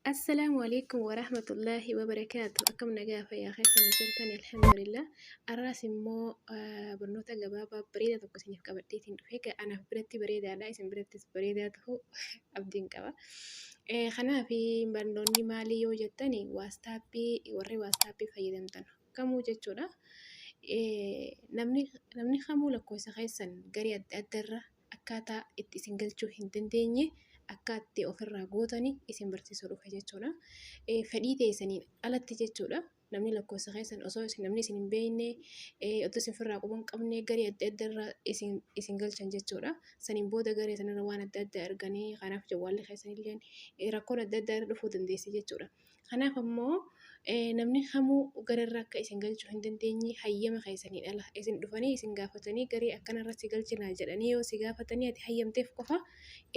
Assalaamu alaikum warahmatullaahi wabarakaatu. Akkam nagaa fayyaa keessan jirtan? Alhamdulillah. Arraas immoo barnoota gabaabaa bareedaa tokko isiniif qabadheetiin dhufe. Egaa anaaf biratti bareedaadha, isin birattis bareedaa ta'uu abdiin qaba. Kanaaf barnoonni maalii yoo jettani, waastaappii warri waastaappii fayyadamtan kamuu jechuudha. Namni kamuu lakkoofsa keessan garee adda addaarra akkaataa itti isin galchuu hin dandeenye akka itti ofirraa gootani isin barsiisuu dhufe jechuudha. Fedhii teessaniin alatti jechuudha. Namni lakkoofsa keessan osoo isin namni isin hin beekne, otoo isin ofirraa quba hin qabne garee adda adda irra isin galchan jechuudha. Saniin booda garee sanarra waan adda addaa arganii, kanaaf jawwaalli keessanillee rakkoon adda addaa irra dhufuu dandeessi jechuudha. Kanaaf ammoo namni kamuu gararra akka isin galchuu hin dandeenye hayyama keessaniin ala isin dhufanii isin gaafatanii, garee akkanarra si galchinaa jedhanii yoo si gaafatanii ati hayyamteef qofa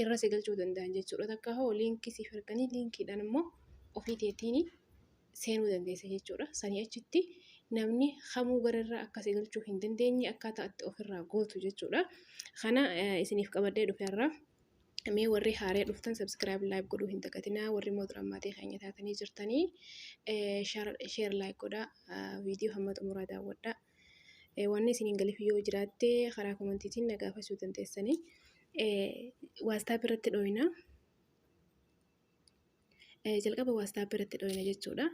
irra si galchuu danda'an jechuudha. Takka hoo liinkii siif erganii, liinkiidhaan immoo ofii teetiin seenuu dandeessa jechuudha. Sanii achitti namni kamuu gararra akka si galchuu hin dandeenye akkaataa itti ofirraa gootu jechuudha. Kana isiniif qabadhee dhufe irraa. Mee warri haaree dhuftan subscribe, like godhuu hin dagatinaa. Warri immoo duraan maatii keenya taatanii jirtanii share, like godhaa, viidiyoo hamma xumuraa daawwadhaa. Wanni isiniin galiif yoo jiraatte karaa komantiitiin na gaafachuu dandeessanii. WhatsApp irratti dhooyna. Jalqaba WhatsApp irratti dhooyna jechuudha.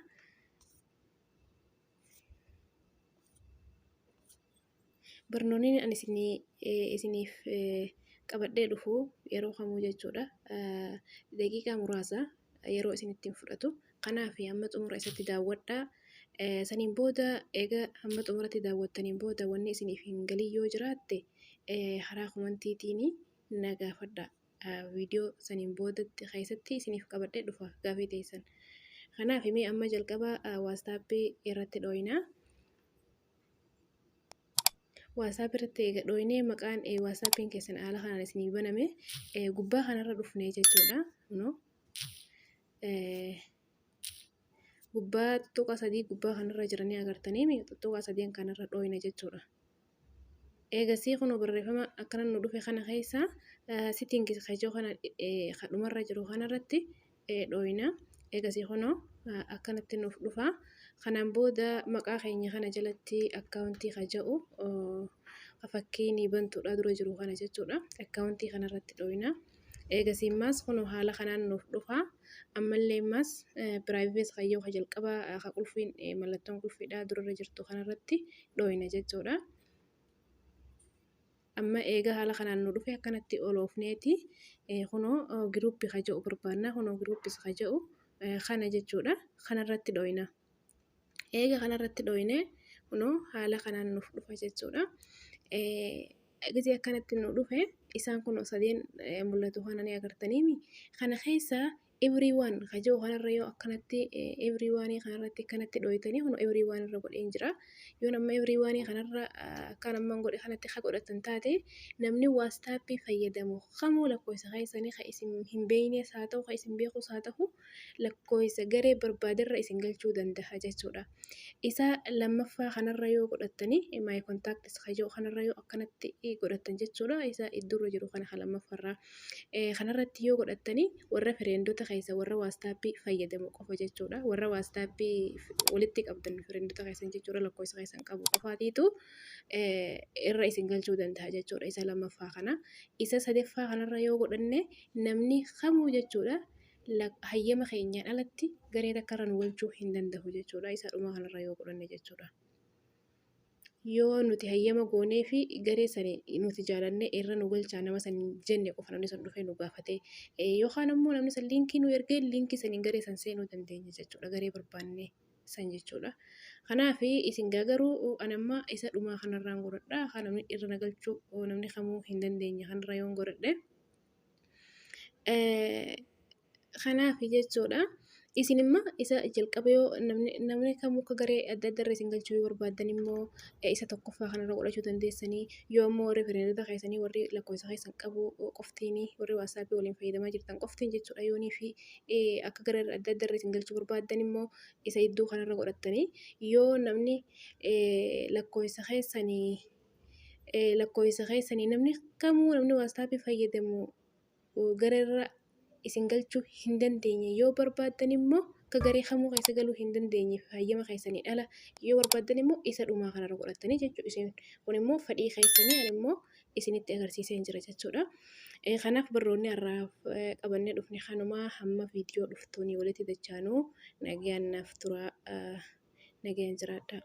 Barnoonni ani isiniif qabadhee dhufu yeroo kamuu jechuudha. Daqiiqaa muraasa yeroo isin ittiin fudhatu. Kanaaf hamma xumura isatti daawwadhaa. Saniin booda, eega hamma xumuratti daawwattaniin booda, wanni isiniif hin galin yoo jiraatte karaa komantiitiin na gaafadhaa. Viidiyoo saniin boodatti keessatti isiniif qabadhee dhufa gaafii teessan. Kanaaf mee amma jalqaba WhatsAppii irratti dhooyna. WhatsApp irratti eega dhooynee, maqaan WhatsAppiin keessan haala kanaan isinii baname, gubbaa kanarra dhufnee jechuudha. Kunoo gubbaa tuqa sadii gubbaa kanarra jiranii agartanii, tuqa sadeen kanarra dhooyna jechuudha. Eegasii kunoo barreeffama akkana nu dhufe kana keessa settings kajoo kana kadhumarra jiru kanarratti dhooyna. Eegasii kunoo akkanatti nuuf dhufa. Kanaan booda maqaa keenya kana jalatti akkaawuntii kaja'u fakkiin bantuudha dura jiru kana jechuudha. Akkaawuntii kanarratti dhooyna. Eegasii immaas kunoo haala kanaan nuuf dhufa. Ammallee immaas privacy kayyoo ka jalqaba ka qulfiin mallattoon qulfiidhaa durarra jirtu kanarratti dhooyna jechuudha. Amma eega haala kanaan nu dhufe, akkanatti ol oofneeti kunoo giruuppii ka jedhu barbaanna. Kunoo groups ka jedhu kana jechuudha. Kanarratti dhooyna. Eega kanarratti dhooyne, kunoo haala kanaan nuuf dhufa jechuudha. Gisee akkanatti nu dhufe, isaan kun sadeen mul'atu kana ni agartaniimi. Kana keessa everyone ka jedhu kanarra yoo akkanatti everyone kanarratti akkanatti dhooytanii, kun everyone irra godheen jira. Yoo nama everyone kanarra akkaan amman godhe kanatti ka godhatan taate, namni WhatsAppii fayyadamu kamuu lakkoofsa keessanii ka isin hin beeknes haa ta'u, ka isin beekus haa ta'u, lakkoofsa garee barbaaderra isin galchuu danda'a jechuudha. Isa lammaffaa kanarra yoo godhattanii, my contacts ka jedhu kanarra yoo akkanatti godhattan jechuudha. Isa iddoorra jiru kana ka lammaffaarraa kanarratti yoo godhattanii, warra fireendota keessa warra WhatsAppii fayyadamu qofa jechuudha. Warra WhatsAppii walitti qabdan fireendota keessan jechuudha, lakkoofsa keessan qabu qofaatiitu irra isin galchuu danda'a jechuudha isa lammaffaa kana. Isa sadaffaa kanarra yoo godhanne, namni kamuu jechuudha hayyama keenyaan alatti garee takkarra nu galchuu hin danda'u jechuudha. Isa dhumaa kanarra yoo godhanne jechuudha. Yoo nuti hayyama goonee fi garee sani nuti jaalanne irra nu galchaa nama san jenne qofa, namni sun dhufee nu gaafate yookaan ammoo namni san liinkii nu ergee, liinkii saniin garee san seenuu dandeenya jechuudha, garee barbaanne san jechuudha. Kanaaf isin garuu anamma isa dhumaa kanarraan godhadha. Kan namni irra na galchuu namni kamuu hin dandeenye kanarra yoon godhadhe. Kanaaf jechuudha. Isin immoo isa jalqaba yoo namni kamuu akka garee adda adda irra isin galchuu yoo barbaaddan immoo isa tokkoffaa kanarra godhachuu dandeessanii. Yoo immoo warri fireendota keessanii, warri lakkoofsa keessan qabu qoftiin, warri WhatsAppii waliin fayyadamaa jirtan qoftiin jechuudha, yoonii fi akka garee adda adda irra isin galchuu barbaaddan immoo isa iddoo kanarra godhattanii, yoo namni lakkoofsa keessanii namni kamuu, namni WhatsAppii fayyadamu gara irra isin galchuu hin dandeenye yoo barbaaddan immoo, akka garee kamuu keessa galuu hin dandeenye hayyama keessanii ala yoo barbaaddan immoo, isa dhumaa kanarra godhattanii jechuudha. Isin kun immoo fedhii keessanii, ani immoo isinitti agarsiisee jira jechuudha. Kanaaf barroonni har'aaf qabannee dhufne kanumaa. Hamma viidiyoo dhuftuun walitti dachaanuu nagayaan naaf turaa, nagayaan jiraadhaa.